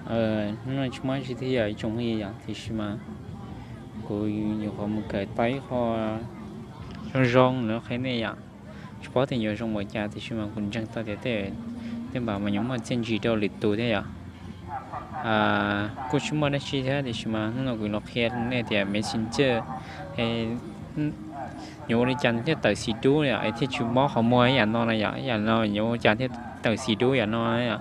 Hnub no tsis muaj dab tsi thiab yog ib tsoom phooj ywg yom, tiam sis mas kuv nyuam qhuav mus kawm tau ib qho zoo zoo los qhia nej yom. Tsis paub tias yuav zoo npaum cas tiam sis mas kuv ntseeg tau tias tej npaum mas yuav muaj txiaj ntsig rau lwm tus thiab yom. Kuj tsis muaj dab tsi thiab tiam sis mas hnub no kuv los qhia nej tias Messenger yuav ua li cas thiaj tawm xim dub yom, es thiaj tsis mob qhov muag ib yam no na yom, ib yam no yuav ua cas thiaj tawm xim dub yam no yom.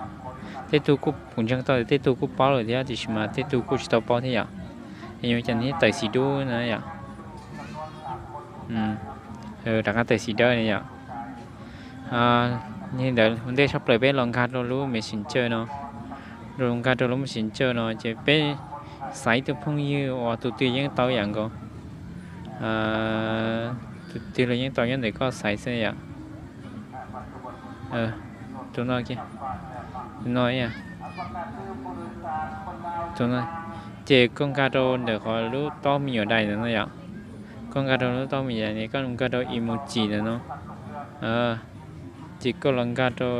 Tej tug kuj, kuv ntseeg tau tej tug kuj paub lawm thiab tiam sis mas tej tug kuj tsis tau paub thiab yom. Es yuav ua cas thiaj tawm xim dub na yom. Rov qab tawm xim dawb na yom. Li ntawd ua ntej tshaj plaws peb los nkag rau lub Messenger no, los nkag rau lub Messenger no ces peb xaiv tus phooj ywg uas tus twg yeej tau yam nkaus. Tus twg los yeej tau, nyob ntawm koj xaiv xwb yom. Tus no, tus no, tus no. Ces koj nkag rau ntawm qhov lub taub me nyuam dais ntawm no yom. Koj nkag rau lub taub me nyuam dais ne, koj nkag rau emoji ntawm no. Ces koj los nkag rau,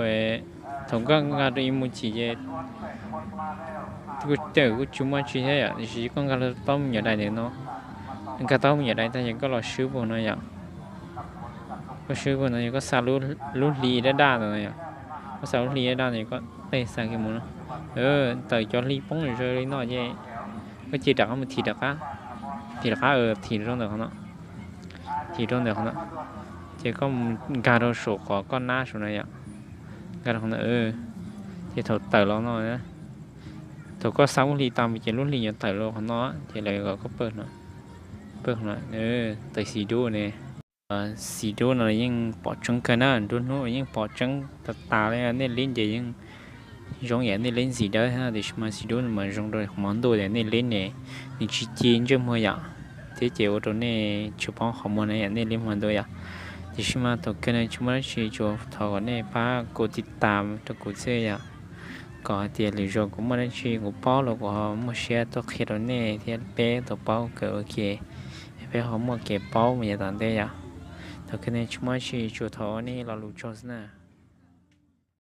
thaum koj nkag rau emoji ces kuj tsis muaj tsi thiab yom, tiam sis koj nkag rau taub me nyuam dais ntawm no, nkag taub me nyuam dais tag ces koj los swb puag no yom. Koj swb puag no yog koj xa lub hli daj daj ntawm no yom. Koj xa lub hli daj daj no, koj tej xa kiag mus no, tawm cov hli poob zaws li no ces koj cia li rov qab mus thim rov qab, thim rov qab, thim rau ntawm qhov no, thim rau ntawm qhov no. Ces koj mus nkag rau saum qhov koj nab saum no yom. Nkag rau qhov no, ces thaum tawm los no, thaum koj xa lub hli tag mus ces lub hli yuav tawm los qhov no, ces lawv kom koj pawg no, pawg no, tawm xim dub ne. Xim dub no yeej pom tseeb kawg na, nruab hnub yeej pom tseeb tas tas li. Nej lib ces yeej zoo yam nej lib ntxim dawb thiab, tiam sis mas xim dub no mas zoo rau hmo ntuj tias nej lib ne, nws tsis ci ntsej muag yom, thiab ces ua rau nej tsis poob qhov muag na yom, nej lib hmo ntuj yom. Tiam sis mas thaum kawg no tsis muaj dab tsi, tsuas thov kom nej pab kuv tiv tas rau kuv xwb yom, kom hais tias lwm zaus kuv muaj dab tsi kuv paub los kuv ho muaj siab tuaj qhia rau nej thiab peb tau paub kawm ua ke, peb ho muaj kev paub mus yav tom ntej yom. Thaum kawg no tsis muaj dab tsi, tsuas thov nej lo lus tsaug xwb na.